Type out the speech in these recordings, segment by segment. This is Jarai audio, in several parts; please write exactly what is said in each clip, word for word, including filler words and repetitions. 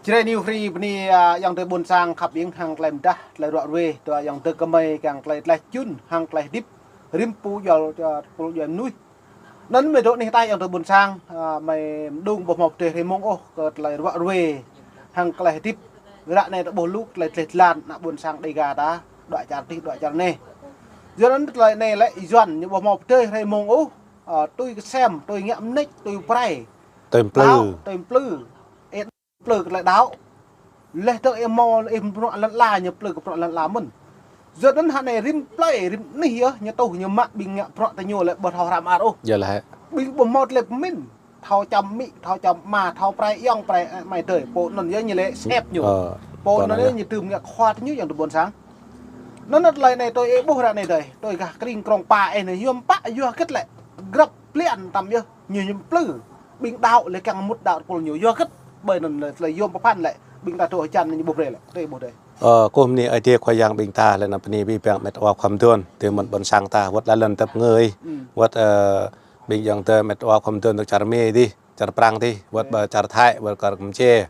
Jrai New Free bơni, a, ayŏng adơi ƀôn sang khăp ing hăng tơlơi mơdah, tơlơi ruă ruê, tơdah ayŏng adơi kơmơi kiăng tơlơi tlaih čun, hăng tơlơi hơdip, rĭm pô juăl, a, pô juăl mơnuih. Anŭn mơi dŏ anih ataih ayŏng adơi ƀôn sang, a, mơi mơđung ƀu hmâo pơdơi hrơi mông ôh kơ tơlơi ruă ruê, hăng tơlơi hơdip. Ră anai ta ƀuh lu tơlơi tlaih tơlan ană ƀôn sang Đêga ta, đuaĭ čar adih, đuaĭ čar anai. Yua anŭn tơlơi anai lĕ Yuan ñu ƀu hmâo pơdơi hrơi mông ôh, a, tui kơsem, tui ngă mơneč, tui prai. Tui mplư. Đaŏ, tui mplư. Ê, mplư kơ tơlơi đaŏ. Laih dơ̆ng ih hmâo, ih bruă lŏn ala ñu mplư kơ bruă lŏn ala mơ̆n. Yua anŭn hă anai rĭm plơi, rĭm anih yơh, ñu tuh ñu mă ƀing ngă bruă tơ ñu lĕ ƀu thâo hrăm ar ôh. Yơh lĕ. Ƀing ƀu hmâo tơlơi pơmĭn. Thâo čăm amĭ, thâo čăm ama, thâo prai ayŏng, prai, ơ, amai adơi. Pô anŭn yơh ñu lĕ sĕp ñu. Ơ, pô anŭn yơh ñu tŭ ngă khua tơ ñu ayŏng adơi ƀôn sang. Anŭn tơlơi anai tui ih ƀuh ră anai adơi. Tui gah kring krong pa ih anai yôm pă yua hơget lĕ. Grăp plian tăm yơh. Ñu, ñu mplư. Ƀing đaŏ lĕ kiăng mŭt đaŏ tơpul ñu. Yua hơget. Ƀơi anŭn lĕ tơlơi yôm pơphan lĕ. Ƀing ta dŏ hơjăn ñu ƀuh brơi lĕ. Tui ih ƀuh adơi. Ơ, kơkuh bơni Ơi Adai Khua Yang ƀing ta lĕ ană bơni abih bang met wa khua mơduôn. Tui mơ̆n ƀôn sang ta wơ̆t lŏn tơpă ngơi. Hmm. Wơ̆t, ơ, ƀing ayŏng adơi met wa khua mơduôn dŏ čar Mi adih, čar Prang adih, wơ̆t ƀơi čar Thái, wơ̆t kar Kampuchia.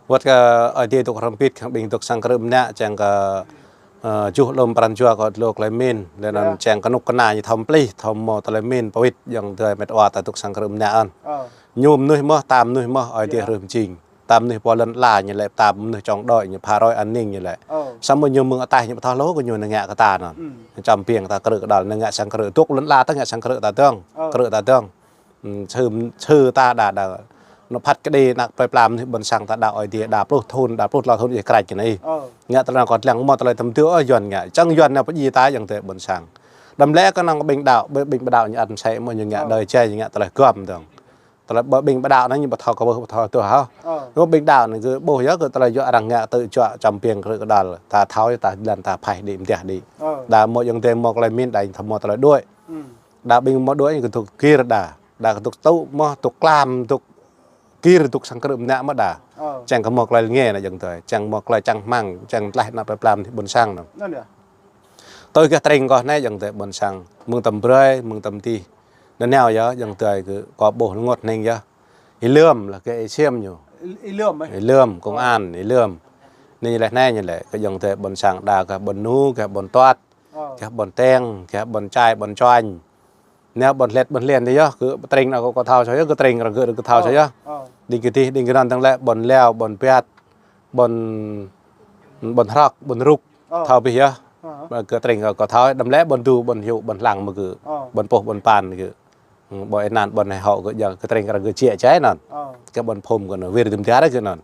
Wơ̆t kơ Ơi Adai dŏ hrŏm hơbĭt, ƀing dŏ sang krư̆ mơnă, čang kơ, ơ, juh lŏm pran jua kơ tơlơi mĭn, lĕ anŭn čang kơnuk kơna ñu thâo plih, thâo hmâo tơlơi mĭn, pơwĭt ayŏng adơi met wa ta dŏ sang krư̆ mơnă anŭn. Ơ. Ñu mơnuih mơ̆n, ta mơnuih mơ̆n, Ơi Adai hrih mơjing. Ta mơnuih pô lŏn ala ñu lĕ, ta mơnuih čŏng đôč ñu, pha rơi an ninh ñu lĕ. Ơ. Samơ̆ ñu mơ̆ng ataih ñu ƀu thâo lu kơ ñu nao ngă kơ ta anŭn. Hmm. Čăm biêng ta krư̆ kơđăl, nao ngă sang krư̆, dŏ lŏn ala ta ngă sang krư̆ ta dơ̆ng. Ơ. Krư̆ ta dơ̆ng. Hmm, sư, sư ta đa, đa. Ñu phat kơđi ană plơi pla mơnuih ƀôn sang ta đaŏ Ơi Adai, đa pluh thŭn, đa pluh klâo thŭn ih krač kơ anai. Ơ. Ngă tơlơi anŭn kơ lăng mơ̆ tơlơi tơm tui, ơ, Yuan ngă. Čang Yuan nao pơjing ta ayŏng adơi ƀôn sang. Đăm lĕ kơnơ̆ng ƀing đaŏ, ƀing, ƀing ƀu đaŏ ñu ăn sĕ mơ̆ ñu ngă, ơ, đơi jai ñu ngă tơlơi gơ̆m dơ̆ng. Tơlơi ƀing ƀu đaŏ anai ñu ƀu thâo kơ ƀuh, ƀu thâo tuh hă. Ơ. Ñu ƀing đaŏ anai kơ ƀuh yơh kơ tơlơi yua arăng ngă tơl juă čăm biêng krư̆ kơđăl. Ta thâo yơh ta lăng ta phaih đĭ mơdiah đĭ. Ơ. Đa hmâo ayŏng adơi hmâo tơlơi mĭn đa ñu thâo hmâo tơlơi đuaĭ. Hmm. Đa ƀing hmâo đuaĭ ñu kơ dŏ gir đa. Đa kơ dŏ tŭ mơ̆, dŏ klam, dŏ gir, dŏ sang krư̆ mơnă mơ̆ đa. Ơ. Čang kơ hmâo tơlơi lĕ ngă anai ayŏng adơi. Čang hmâo tơlơi čang hmăng, čang tlaih ană plơi pla mơnuih ƀôn sang anŭn. Anŭn yơh. Tui gah tring kâo anai ayŏng adơi ƀôn sang. Mơ̆ng tơm brơi, mơ̆ng tơm adih. Nanao yơh, ayŏng adơi kơ kâo ƀuh rơngot hning yơh. Ih lơ̆m lah kơ ih ksiêm ñu. Ih, ih lơ̆m, ơ? Ih lơ̆m, công an, ih lơ̆m. Anai ñu lĕ, anai ñu lĕ, kơ ayŏng adơi ƀôn sang đa gah ƀôn Nu, gah ƀôn Tuăt, gah ƀôn Teng, gah ƀôn Čai, ƀôn Čuañ. Anai ƀôn Hlet, ƀôn Hlen adih yơh, kơ tring anŭn kâo, kâo thâo soh yơh, kơ tring arăng kơ, kơ thâo soh yơh. Đing kơ adih, đing kơ anŭn dơ̆ng lĕ, ƀôn Leo, ƀôn Piat, ƀôn, ƀôn Hrŏk, ƀôn Rŭk, thâo abih yơh. Kơ tring kâo, kâo thâo, đăm lĕ ƀôn Du, ƀôn Hiu, ƀôn Hlang mơ̆ kơ. Ƀôn Puh, ƀôn Pan kơ. Ƀôn anŭn, ƀôn hơ̆ kơ ayŏng, kơ tring arăng kơ čiă čai anŭn. Kơ ƀôn Phum kơ anŭn, wir dum tiar kơ anŭn.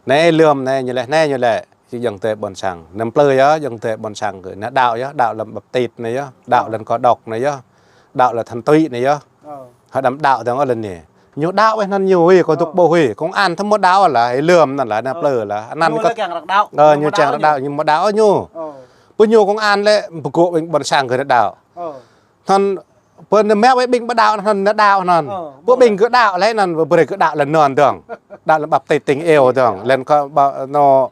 Anai lơ̆m anai ñu lĕ, anai ñu lĕ, či ayŏng adơi ƀôn sang. Anăm plư yơh, ayŏng adơi ƀôn sang kơ. Anai đaŏ yơh, đaŏ lăm baptit anai yơh, đaŏ lăm kơdŏk anai yơh, đaŏ lăm than tui anai yơh. Hơđăm đaŏ dơ̆ng ôh lĕ anai. Ñu đaŏ wơ̆t anŭn ñu hui, kâo dŏ ƀuh hui. Công an thâo mơ̆ đaŏ lah, ih lơ̆m anŭn lah, anai plư lah. Anŭn ñu kơ, ơ, ñu čang đaŏ, ñu ƀu đaŏ ñu. Pơ ñu công an lĕ, pơgŏ ƀing ƀôn sang kơ anai đaŏ. Anŭn pơ anai mă wơ̆t ƀing ƀu đaŏ anŭn, anai đaŏ anŭn. Ơ, pơ ƀing gơ̆ đaŏ lĕ anŭn, pơ brơi gơ̆ đaŏ lĕ anŭn dơ̆ng. Đaŏ lăm baptit tình yêu dơ̆ng. Lĕ kơ ba, anŏ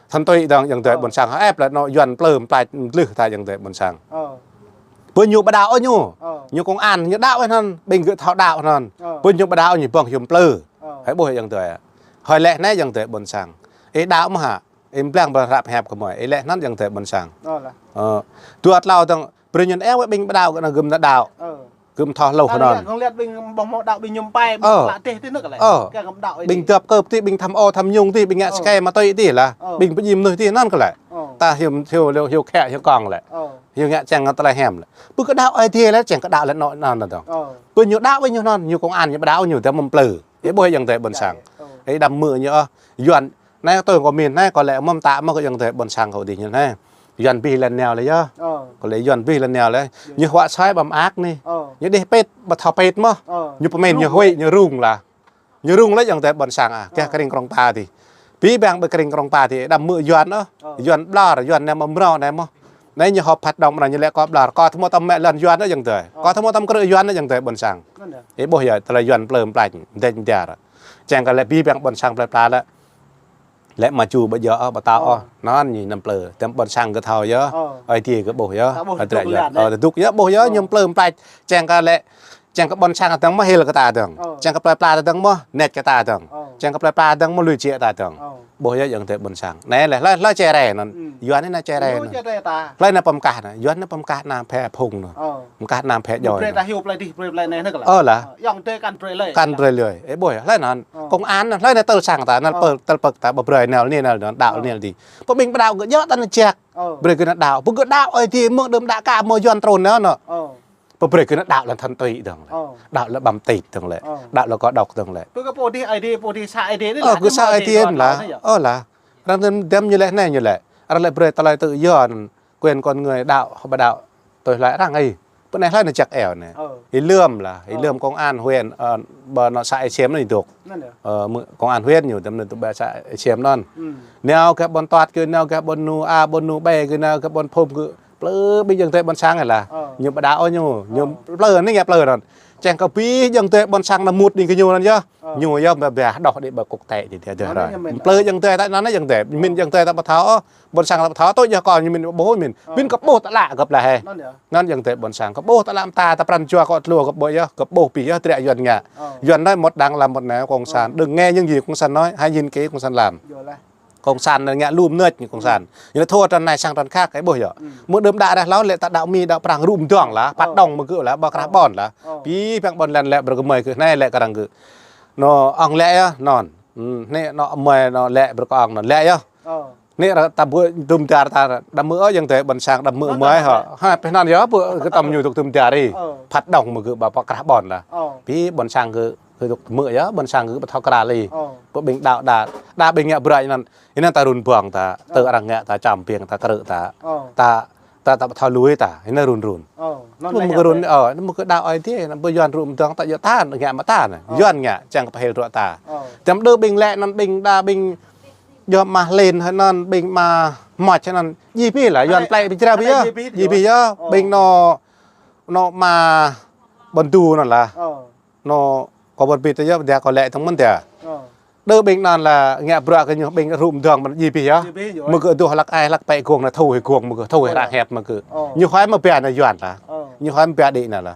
than tui dơ̆ng ayŏng adơi ƀôn sang. Ĕp lĕ anŏ Yuan plư mplač mlưh ta ayŏng adơi ƀôn sang. Pơ ñu ƀu đaŏ ñu. Ñu công an, ñu đaŏ wơ̆t anŭn, ƀing gơ̆ thâo đaŏ anŭn. Pơ ñu ƀu đaŏ ñu ƀơ̆ng hiư̆m plư. Hơi ƀuh ayŏng adơi. Hơi lĕ anai ayŏng adơi ƀôn sang. Ih đaŏ mơ̆ hă? Ih blang ƀơi hrăp hiăp kơ mơi. Ih lĕ anŭn ayŏng adơi ƀôn sang. Ơ. Dua klâo dơ̆ng Brơi ñu eo ƀing ƀu đaŏ kơ anŭn gơ̆m nao đaŏ. Gơ̆m thâo hluh anŭn. Ƀing dăp kơ pơti ƀing thăm ô thăm nhung ti ƀing ngă sơkai ma tui ti lah. Ƀing pơjing mơnuih ti anŭn kơ lĕ. Ta hiu hiu hiu khĕ hiu kông lĕ. Hiu ngă čang tơlơi hiam lĕ. Pơ kơ đaŏ Ơi Adai lĕ čang kơ đaŏ lĕ anŏ anŭn dơ̆ng. Pơ ñu đaŏ ƀing ñu anŭn, ñu công an ñu ƀu đaŏ ñu tơm mơ̆ plư. Ih ƀuh ayŏng adơi ƀôn sang. Ih đăm mơ̆ ñu ôh. Yuan Anai tui kâo min anai kâo lĕ mơ̆m ta mơ̆ kơ ayŏng adơi ƀôn sang kâo dih ñu anai. Yuan abih lăn nao lĕ yơh. Kâo lĕ Yuan abih lăn nao lĕ. Ñu huă soi ƀăm ak anai. Ñu đih pĭt, ƀu thâo pĭt mơ̆. Ñu pơmĭn ñu huĭ, ñu rŭng lah. Ñu rŭng lĕ ayŏng adơi ƀôn sang ah. Gah kơring krong pa dih. Abih bang ƀơi kơring krong pa dih. Đăm mơ̆ Yuan ôh. Yuan ƀlŏr, Yuan anai mơ̆ mrâo anai mơ̆. Anai ñu họp phat đŏng mơnai ñu lĕ kâo ƀlŏr. Kâo thâo mơ̆ tăm mĕ lăn Yuan ayŏng adơi. Kâo thâo mơ̆ tăm krư̆ Yuan ayŏng adơi ƀôn sang. Ih ƀuh yơh, tơlơi Yuan plư mplač, mdĕč mdiar. Čang kơ lĕ abih bang ƀôn sang plơi pla lĕ. Lĕ mă ču ƀu djơ̆ ôh, ƀu đaŏ ôh. Anŭn ñu anăm plư. Tơm ƀôn sang gơ̆ thâo yơh. Ơi Adai gơ̆ ƀuh yơh. Ơi Adai yơh. Ơ, tơdŭk yơh ƀuh yơh, ñu plư mplač. Čang kơ lĕ, Čang kơ ƀôn sang ta dơ̆ng mơ̆ hil kơ ta dơ̆ng. Ơ. Čang kơ plơi pla ta dơ̆ng mơ̆ net kơ ta dơ̆ng. Ơ. Čang kơ plơi pla ta dơ̆ng mơ̆ lui čiĕ ta dơ̆ng. Ơ. Ƀuh yơh ayŏng adơi ƀôn sang. Anai lĕ, hlơi, hlơi čơrai anŭn. Ư. Yuan anai čơrai anŭn. Hlơi anai pơm kah anŭn. Yuan anai pơm kah anăm phe phung anŭn. Ơ. Pơm kah anăm phe djoi anŭn. Brơi ta hyu plơi dih, brơi plơi anai anŭn kơ lĕ. Ơ lah. Ơ, ayŏng adơi kăn brơi lĕ. Kăn brơi lĕ. Ơ, ƀuh yơh, hlơi anŭn. Ơ. Công an anŭn, hlơi anai tơl sang ta, anŭn pơl, tơl pơk ta, ƀu brơi nao anai nao anŭn, đaŏ anai dih. Pơ ƀing pơđaŏ gơ̆ djơ̆ ta anŭn jak. Ơ. Brơi gơ̆ anŭn đaŏ. Pơ gơ̆ đaŏ ơi adơi mơ̆ng đưm đă ka mơ̆ Yuan trŭn anŭn. Ơ. Pơ brơi gơ̆ anŭn đaŏ lŏn than tui dơ̆ng lĕ. Ơ. Đaŏ lŏn ƀăm tĭt dơ̆ng lĕ. Ơ. Đaŏ lŏn kơ đŏk dơ̆ng lĕ. Pơ gơ̆ pô dih ai dih, pô dih sa ai dih anai. Ơ, lah, gơ̆ sa ai dih anŭn lah. Ơ lah. Arăng tơm dăm ñu lĕ anai ñu lĕ. Arăng lĕ brơi tơlơi tự do, quyền con người đaŏ, hơbă đaŏ. Tui hlơi arăng ih. Pơ anai hlơi anŭn jak eo anai. Ơ. Ih lơ̆m lah, ih lơ̆m công an huyện, ơ, ƀơi anŭn xã Ê Xiêm anŭn ih dŏ. Anŭn yơh. Ơ, mơ̆ công an huyện ñu, tơm anŭn tŭ ƀơi xã Ê Xiêm anŭn. Ư. Nao gah ƀôn Tuăt gơ̆, nao gah ƀôn Nu A, ƀôn Nu B gơ̆, nao gah ƀôn Phum gơ̆. Plơi ƀing ayŏng adơi ƀôn sang lah. Ơ. Ñu ƀu đaŏ ôh ñu, ñu plơi anai ngă plơi anŭn. Čang kơ abih ayŏng adơi ƀôn sang anŭn mŭt đĭ kơ ñu anŭn yơh. Ơ. Ñu yơh ƀu ƀu đŏh đĭ ƀơi quốc tế đĭ tơdơi. Anŭn yơh mơ̆n. Plơi ayŏng adơi ta anŭn ayŏng adơi. Mĭn ayŏng adơi ta ƀu thâo ôh. Ƀôn sang ta ƀu thâo, tui yơh kơ ñu mĭn ƀuh mĭn. Ơ. Mĭn kơ ƀuh tơlă gơ̆ lah hĕ. Anŭn yơh. Anŭn ayŏng adơi ƀôn sang. Kơ ƀuh tơlă mơta ta pran jua kơ tluh gơ̆ ƀuh yơh, kơ ƀuh abih yơh, triă Yuan ngă. Ơ. Yuan anai một đảng là một nẻo cộng sản. Ơ. Đừng nghe những gì cộng sản nói, hãy nhìn kỹ cộng sản làm. Yơh lah. Cộng sản anai ngă lu mơnuč ñu cộng sản. Ư. Ñu anai thâo tran anai sang tran khăk, ih ƀuh yơh. Ư. Mơ̆ng đưm đă ră hlâo lĕ ta đaŏ Mi đaŏ Prang rŭ mơdơ̆ng lah, phat đŏng mơ̆ gơ̆ lah, ƀơi krah ƀôn lah. Ơ. Abih bang ƀôn lan lĕ brơi kơ mơi gơ̆, anai lĕ kơ arăng gơ̆. Anŭn ŏng lĕ yơh, anŭn. Ư, anai anŭn mơi anŭn lĕ brơi kơ ŏng anŭn lĕ yơh. Ơ. Anai ră ta ƀuh tŭm dar ta, đăm mơ̆ ơ ayŏng adơi ƀôn sang, đăm mơ̆ mơi hŏ. Ha, pơhnăn yơh, ƀuh gơ̆ tơm ñu dŏ tŭm dar ih. Ơ. Phat đŏng mơ̆ gơ̆ ƀơi krah ƀôn lah. Ơ. Abih ƀôn sang gơ̆ Gơ̆ dŏ mơ̆ yơh, ƀôn sang gơ̆ ƀu thâo krăn lĕ. Ơ. Pơ ƀing đaŏ đa, đa ƀing ngă bruă anŭn. Anŭn ta run ƀơ̆ng ta, tơ arăng ngă ta čăm ƀing ta krư̆ ta. Ơ. Ta, ta, ta ƀu thâo lui ta, anŭn run run. Ơ, anŭn mơ̆ gơ̆ run, ơ, anŭn mơ̆ gơ̆ đaŏ ai tiê, anŭn ƀu Yuan rŭ mơdơ̆ng ta yơh ta, ngă mă ta anŭn. Ơ. Yuan ngă, čang kơ pơhil ruă ta. Ơ. Tơm đơ ƀing lĕ anŭn ƀing đa ƀing, yơh mă hlin hơi anŭn, ƀing mă mŏč hơi anŭn. Jih pih lah, Yuan plĕ ƀu jrao pih yơh. Jih pih yơh, ƀing anŭn, anŭn mă ƀôn Du anŭn lah. Ơ. Anŭn kâo ƀuh bit yơh, dia kâo lĕ tơ̆ng mơ̆n dia. Ơ. Đơ ƀing anŭn lah ngă bruă kơ ñu ƀing rŭ mơdơ̆ng mơ̆n jih pih yơh. Jih pih yơh. Mơ̆ gơ̆ dŏ hlăk ai hlăk pĕ gông anŭn thu hĭ gông mơ̆ gơ̆ thu hĭ ră hĕt mơ̆ gơ̆. Ơ. Ñu huai mơ̆ ƀiă anŭn Yuan lah. Ơ. Ñu huai mơ̆ ƀiă đĭ anŭn lah.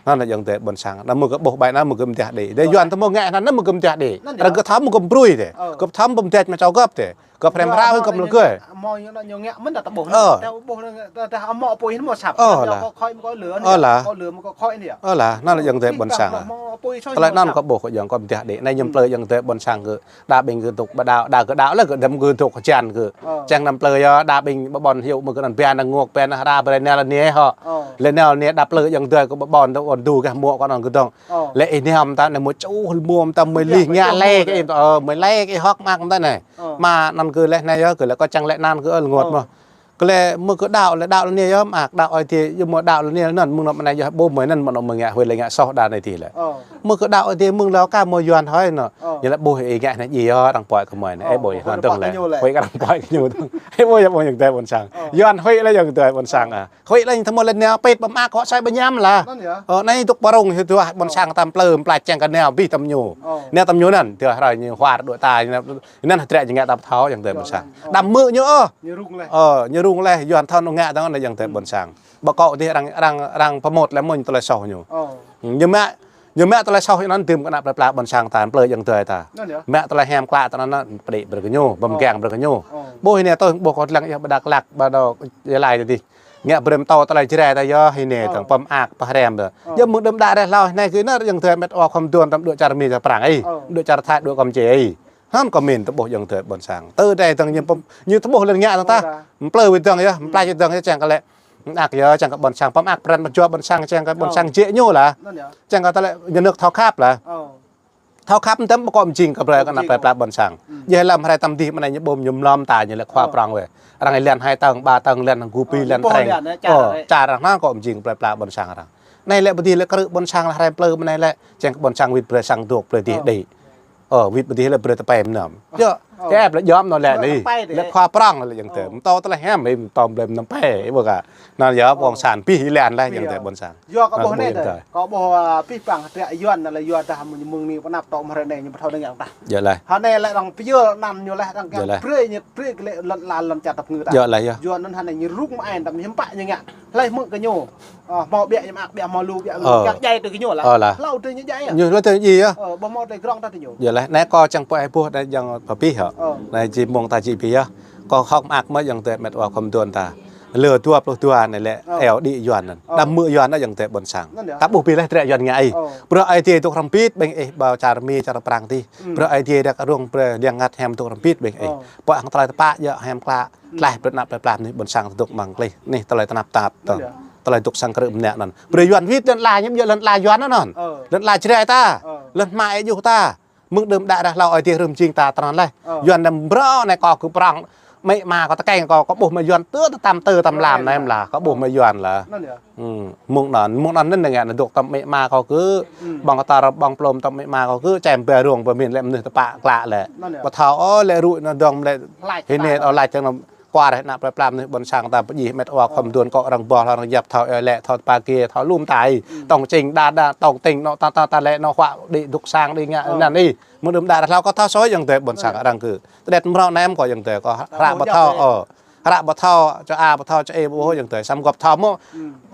Anŭn lah ayŏng adơi ƀôn sang. Anŭn mơ̆ gơ̆ ƀuh ƀai anŭn mơ̆ gơ̆ mơ̆ mơdiah đĭ. Dêh Yuan tơ mơ̆ ngă anŭn mơ̆ gơ̆ mơdiah đĭ. Anŭn yơh. Ră gơ̆ thâo mơ̆ gơ̆ mơdiah mă čô gơ̆p tê. Gơ̆ thâo mơ̆ mơdiah mă čô gơ̆p tê. Gơ̆ phrăm hră hơi gơ̆m lơgơi. Mơ̆ ñu ngă mơ̆n ta ƀuh. Ơ. Ta ƀuh ta mă apui mă sap. Ơ lah. Kơ khoi mă kơ lơ. Ơ lah. Kơ lơ mă kơ khoi anŭn yơh. Ơ lah, anŭn lah ayŏng adơi ƀôn sang. Tơlơi anŭn kâo ƀuh kơ ayŏng kâo mơdiah đĭ. Anai ñu plơi ayŏng adơi ƀôn sang gơ̆. Đa ƀing gơ̆ dŏ ƀơi đaŏ, đa gơ̆ đaŏ lĕ gơ̆ đăm gơ̆ dŏ kơjăn gơ̆. Ơ. Čang anăm plơi yơh, đa ƀing ƀôn hyu mơ̆ gơ̆ anŭn ƀiă anŭn ngŏk ƀiă anŭn hra ƀơi anai lĕ anai hŏ. Ơ. Lĕ anai lĕ anai đa plơi ayŏng adơi gơ̆ ƀôn dŏ ôn du gah mŏ kơ anŭn gơ̆ dŏ. Ơ. Lĕ ih anai hŏm ta anai mơ̆ čuh mơ̆ ta mơ̆ lih ngă lĕ kơ ih, ơ, mơ̆ lĕ kơ ih hŏk mă ta anai. Ơ. Mă anŭn gơ̆ lĕ anai yơh, gơ̆ lĕ kâo čang lĕ anŭn gơ̆ ơ ngŏt mơ̆. Kơ lĕ mơ̆ gơ̆ đaŏ lĕ đaŏ lĕ anai yơh, mă đaŏ ai tiê, yơh mơ̆ đaŏ lĕ anai anŭn, mơ̆ng anŭn anai yơh ƀu mơi anŭn mơ̆ anŭn mơi ngă huĭ lĕ ngă soh đa anai tiê lĕ. Ơ. Mơ̆ gơ̆ đaŏ ai tiê mơ̆ng lâo ka mơi Yuan hơi anŭn. Ơ. Ñu lĕ ƀuh ih ngă anai djơ̆ yơh, arăng pơhiăp kơ mơi anai. Ơ, ih ƀuh ih ƀuh anŭn dơ̆ng lĕ. Kơ ñu lĕ. Huĭ kơ arăng pơhiăp kơ ñu dơ̆ng. Ih ƀuh yơh ƀuh ayŏng adơi ƀôn sang. Ơ. Yuan huĭ lĕ ayŏng adơi ƀôn sang. Ơ. Huĭ lĕ ñu thâo mơ̆ lĕ anai pĕt ƀăm ak hŏ sai ƀu ñăm lah. Anŭn yơh. Ơ, anai dŏ pơrŭng hyu tuah ƀôn sang ta plơi plơi čang kơ anai abih tơm ñu. Ơ. Anai tơm ñu anŭn, tuah hrơi ñu huar dŏ ta, anŭn hơdră ñu ngă ta ƀu thâo ayŏng adơi ƀôn sang. Ơ. Đăm mơ̆ ñu ơ. Ñu rŭng leh. Ơ, ñu rŭng leh, Yuan thâo anŭn ngă tơ̆ng anŭn ayŏng adơi ƀôn sang. Ƀu kơ dih arăng, arăng, arăng pơmŏt lĕ mơ̆n tơlơi soh ñu. Ơ. Ñu mă, ñu mă tơlơi soh anŭn tơm kơ ană plơi pla ƀôn sang ta, plơi ayŏng adơi ta. Anŭn yơh. Mă tơlơi hiam klă ta anŭn pơđĭ brơi kơ ñu, ƀăm kiăng brơi kơ ñu. Ơ. Ƀuh anai tơ̆ng, ƀuh kâo lăng yơh ƀơi Dak Lak, ƀơi anŭn Gia Lai tơdih. Ngă brơi mơtâo tơlơi Jrai ta yơh anai tơ̆ng pơm ak pơhrăm ta. Ơ. Yơh mơ̆ng đưm đă ră hlâo anai gơ̆ anŭn ayŏng adơi mĕt wa khŏm duôn tơ̆m dŏ čar Mi čar Prang ih. Ơ. Dŏ čar Thái dŏ Kampuchia ih. Anŭn kâo mĭn tơƀuh ayŏng adơi ƀôn sang. Tơ đai tơ̆ng ñu pơm, ñu tơƀuh lĕ ngă tơ̆ng ta. Ơ. Mplơi wĭt dơ̆ng yơh, mplơi wĭt dơ̆ng yơh čang kơ lĕ. Ak yơh čang kơ ƀôn sang pơm ak pran pơjua ƀôn sang čang kơ ƀôn sang jĕ ñu lah. Anŭn yơh. Čang kơ tơlơi nhà nước thâo khăp lah. Ơ. Thâo khăp tơ̆m ƀu kơ mjing kơ brơi kơ ană plơi pla ƀôn sang. Ơ. Djơ̆ lăm hrơi tơ̆m dih mơ̆ng anai ñu ƀuh ñu mlŏm ta ñu lĕ khua prong wĕ. Arăng lĕ lĕ hai tơ̆ng, ba tơ̆ng, lĕ gŭ pi lĕ treng. Ơ, čar arăng anŭn kơ mjing plơi pla ƀôn sang arăng. Anai lĕ ƀu dih lĕ krư̆ ƀôn sang lĕ hrơi plơi mơ̆ng anai lĕ. Čang kơ ƀôn sang wĭt brơi sang dŏ plơi dih đĭ. Ơ, wĭt ƀu dih lĕ brơi tơpai mơnam. Yơh. Ơ. Ĕp lĕ jom anŭn lĕ anai. Lĕ khua prŏng lĕ ayŏng adơi. Ơ. Mơ̆ tơlơi hiam, mơ̆ tơlơi mơnam pe, ƀu ka. Anŭn yơh, ƀong sang pih lĕ anŭn lĕ ayŏng adơi ƀôn sang. Yua kơ ƀuh anai, kơ ƀuh, ơ, pih păng tơlơi Yuan anŭn lĕ yua dah mơ̆ng anai pơ anăp tŏ mơ̆ hrơi anai ñu ƀu thâo dơ̆ng yơh tah. Yơh lĕ. Hơnai lĕ arăng pơyơr anăn ñu lĕ arăng kiăng brơi ñu brơi kơ lĕ lŏn ala lŏn čar tơpơngư tah. Yơh lĕ yơh. Yua anŭn hơnai ñu rŭng mơai tăm hiư̆m pă ñu ngă. Hlơi hmư̆ kơ ñu. Ơ, hmâo ƀiă ñu mă ƀiă hmâo lu ƀiă lu. Ơ. Kiăng djai tui kơ ñu lĕ. Ơ lĕ. Hlâo tui ñu djai yơh. Ñu hlâo tui ñu djai yơh. Ơ, ƀu hmâo tơlơi grong tah tui ñu. Yơh lĕ. Anai kâo čang pơai ƀuh anai jing pơpih hă. Ơ. Anai či mơ̆ng ta či pih yơh. Kâo hơ̆k mơak mơ̆ ayŏng adơi met wa khŏm tuan ta. Lơ dua pluh dua anai lĕ. Ơ. Eo đĭ Yuan anŭn. Ơ. Đăm mơ̆ Yuan anŭn ayŏng adơi ƀôn sang. Anŭn yơh. Ta ƀuh pih lĕ trĕ Yuan ngă ai. Ơ. Bruă Ơi Adai dŏ hrŏm hơbĭt ƀing ih ƀơi čar Mi čar Prang adih. Ơ. Bruă Ơi Adai dŏ rông brơi liăng ngă hiam dŏ hrŏm hơbĭt ƀing ih. Ơ. Pô ang tơlơi tơpă djơ̆ hiam klă. Ơ. Tlaih brơi anăp plơi pla mơnuih ƀôn sang dŏ mơ̆ng klih. Anai tơlơi tơnap tap tơ̆. Anŭn yơh. Tơlơi dŏ sang krư̆ mơnă anŭn. Brơi Yuan wĭt lŏn ala ñu ƀu djơ̆ lŏn ala Yuan anŭn. Ơ. Lŏn ala Jrai ta. Ơ. Lŏn hmua ih juh ta. Mơ̆ng đưm đă ră hlâo Ơi Adai rŭm jing ta tơnăn lĕ. Ơ. Yuan đăm brơi anai kâo kơ prŏng. Amĭ ama kâo tơkeng kâo, kâo ƀuh mơ̆ Yuan tơ tơtăm tơ tơtăm lam anai mơ̆ lah. Kâo ƀuh mơ̆ Yuan lah. Anŭn yơh. Ơ. Mơ̆ng anŭn, mơ̆ng anŭn anŭn ngă anai dŏ tơm amĭ ama kâo kơ. Ơ. Ƀơ̆ng kơ tar ƀơ̆ng plôm tơm amĭ ama kâo kơ, čem ƀe rông ƀe min lĕ mơnuih tơpă klă lĕ. Anŭn yơh. Ƀu thâo ơ lĕ rŭ anai dŏng lĕ. Lač hơnai tơpă. Ơ lač tơnăn. Kuar hĕ anăp plơi pla mơnuih ƀôn sang ta pơjih met wa khŏm tuan kơ arăng ƀuh arăng yap thâo ơ lĕ thâo tơpă kiăng thâo lŏm tai. Ơ. Tŏng čing đa đa tŏng tĭng anŏ ta ta ta lĕ anŏ huă đĭ dŏ sang đĭ ngă anăn ih. Mơ̆ng đưm đă ră hlâo kâo thâo soi ayŏng adơi ƀôn sang arăng kơ. Tơdet mrâo nem kâo ayŏng adơi kâo hră ƀu thâo ơ. Hră ƀu thâo, čô a ƀu thâo, čô ê ƀu ƀuh ayŏng adơi. Săm gŏp thâo mơ̆. Ơ.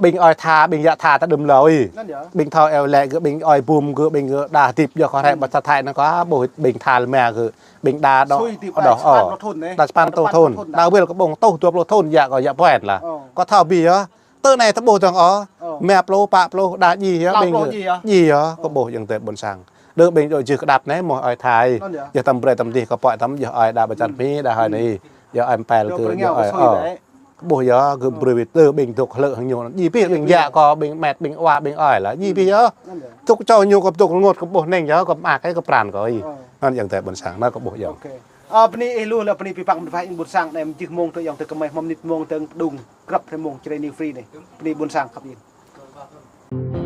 Ƀing ơi tha, ƀing yă tha ta đưm hlâo ih. Anŭn yơh. Ƀing thâo ơ lĕ kơ ƀing ơi bum kơ ƀing kơ đa hơdip yơh kâo hrĕ ƀă tha thai anŭn kâo ƀuh ƀing tha lĕ mơ̆ kơ. Ƀing đa dŏ. Sui hơdip đa djai dŏ. Sapăn pluh thŭn. Đa sapăn pluh thŭn. Đa wơl kơ ƀơ̆ng tuh dua pluh thŭn yă kâo yă ƀuăn lah. Ơ. Kâo thâo abih yơh. Tơ anai ta ƀuh dơ̆ng ôh. Ơ. Mă pluh, pă pluh, đa djai yơh. Hlâo ƀing pluh djai yơh. Djai yơh, kâo ƀuh ayŏng adơi ƀôn sang. Đơ ƀing dŏ jih kơđăp anai mơ̆ ơi thai. Anŭn yơh. Yơh tơm brơi tơm dih kâo pơai tơm yơh ơi đa ƀă čar Mi đa hơi anai. Yơh ơi mpel kơ yơh ơi. Ơ. Ƀuh yơh kơ brơi wĭt tơ ƀing dŏ hlơ̆ hăng ñu. Djai abih ƀing yă kâo ƀing met ƀing wa ƀing ơi lah. Djai abih yơh. Anŭn yơh. Dŏ čô ñu kâo dŏ rơngot kâo ƀuh anai yơh kâo mă kơ kơ pran kâo ih. Ơ. Anŭn ayŏng adơi ƀôn sang anŭn kâo ƀuh yơh. Ơ, bơni ih lu lĕ bơni pih păng mơ̆n wa ih ƀôn sang anai mơjih mông tơ ayŏng adơi kơmơi hmâo mơnit mông tơ pơdung. Grăp hrơi mông Jrai New Free anai. Bơni ƀôn sang khăp ih.